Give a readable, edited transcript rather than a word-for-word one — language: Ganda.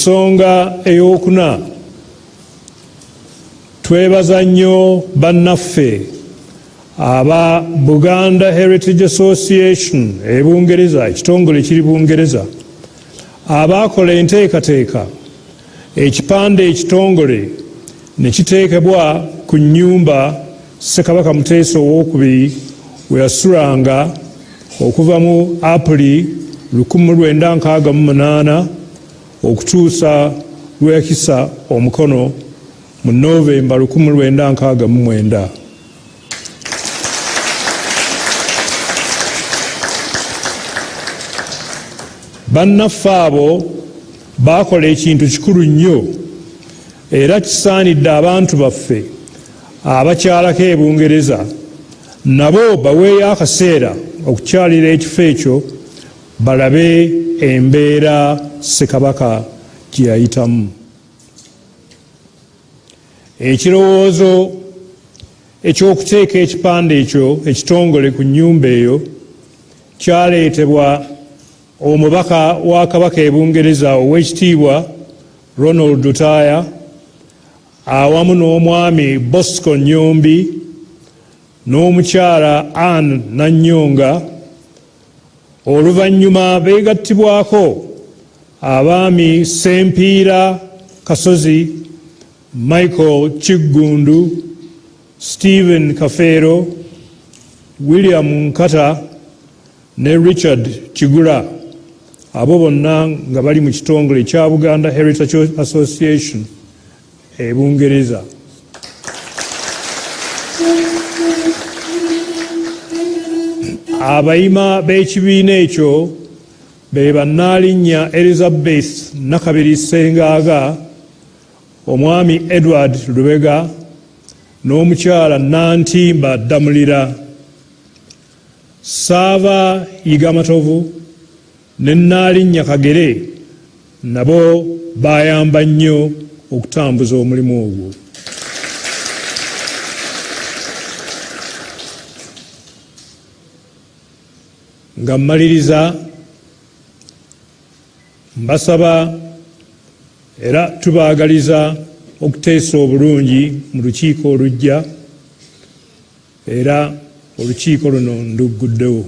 Ensonga ey'okuna, twebaza nnyo bannaffe aba Buganda Heritage Association e Bungereza, ekitongole kiri Bungereza, abaakola enteekateeka ekipande ekitongole ne kiteekebwa ku nnyumba Ssekabaka Muteesa Owookubiri we yasulanga okuva mu Apuli 1968 okutuusa lwe yakisa omukono mu Novemba 1969. Bannaffe abo baakola ekintu kikulu nnyo era kisaanidde abantu baffe abakyalako e Bungereza nabo baweeyo akaseera okukyalira ekifo ekyo balabe embeera Ssekabaka gye yayitamu. Ekirowoozo eky'okuteeka ekipande ekyo ekitongole ku nnyumba eyo kyaleetebwa omubaka wa Kabaka e Bungereza Oweekitiibwa Ronald Lutaaya awamu n'omwami Bosco Nyombi n'omukyala Ann Nannyonga. Oluvannyuma beegattibwako abaami Ssempiira Kasozi, Michael Kiggundu, Stephen Kafeero, William Nkata ne Richard Kigula, abo bonna nga bali mu kitongole ekya Buganda Heritage Association e Bungereza. Abayima b'ekibiina ekyo be bannaalinnya Elizabeth Nakabiri Ssengaaga, Omwami Edward Lubega n'omukyala Nantimba Ddamulira. Ssaava Yiga Matovu ne Nnaalinnya Kagere nabo baayamba nnyo okutambuza omulimu ogwo. Nga mmaliriza, mbasaba era tubaagaliza okuteesa obulungi mu lukiiko olujja era olukiiko luno ndugguddewo.